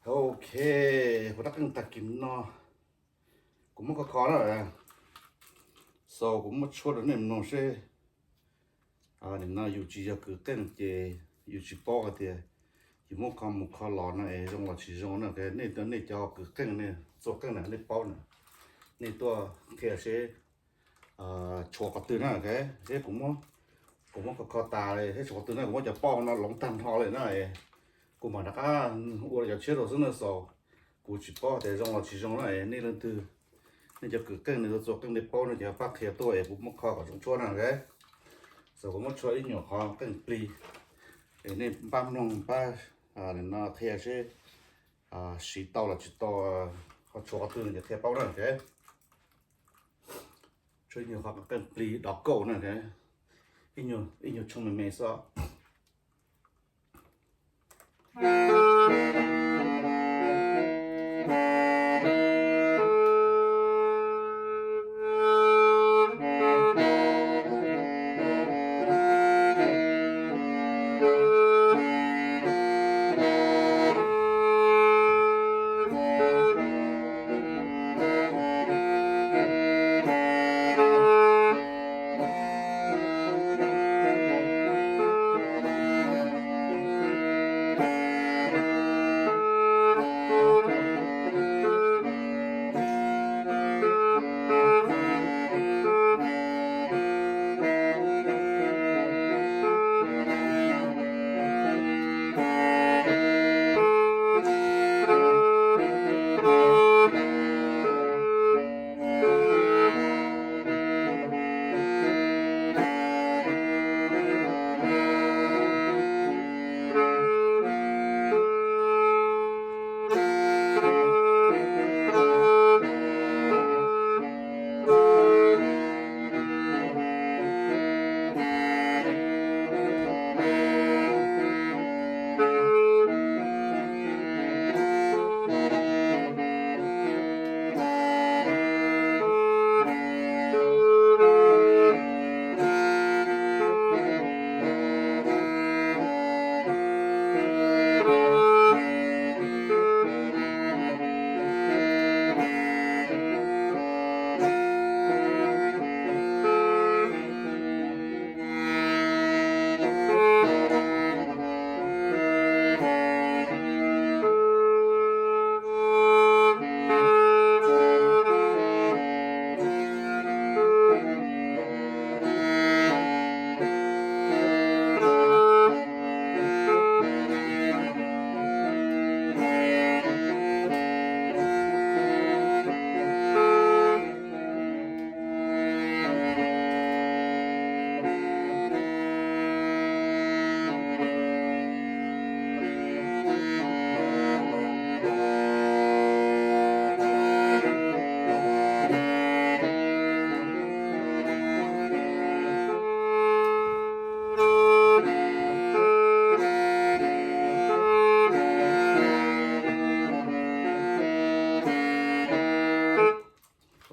Ok, kuv rab qeej tag kis no kuv muab kho kho na. So kuv muab tshuab rau nej mloog seb. Nim no yus tsis yog kws qeej ces yus tsis paub hais tias yus muab kho mus kho los no es zoo los tsis zoo na. Nej, nej cov kws qeej, nej txua qeej na nej paub na. Nej tuaj qhia seb tshuav qhov twg na. Seb kuv muab, kuv muab kho kho tas seb tshuav qhov twg na, kuv muab cov pauj no loov tag nrho li na. Kuv mam rov qab ua cov tshiab rau xwb na. So kuv tsis paub tias zoo los tsis zoo na. Nej leej twg, nej cov kws qeej, nej txua qeej nej paub no ces pab qhia tuaj es kuv muab kho kom zoo tshuab na. So kuv muab tshuab ib nyuag qhov qeej plig es nej pab mloog pab no qhia seb siv tau los tsis tau, ho tshuav qhov twg no ces qhia paub na. Tshuab ib nyuag qhov qeej plig dov kauj na. Ib nyuag tshooj me me xwb.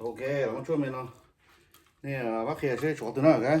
Ok, los muab tshuab me no, nej pab qhia seb tshuav qhov twg na.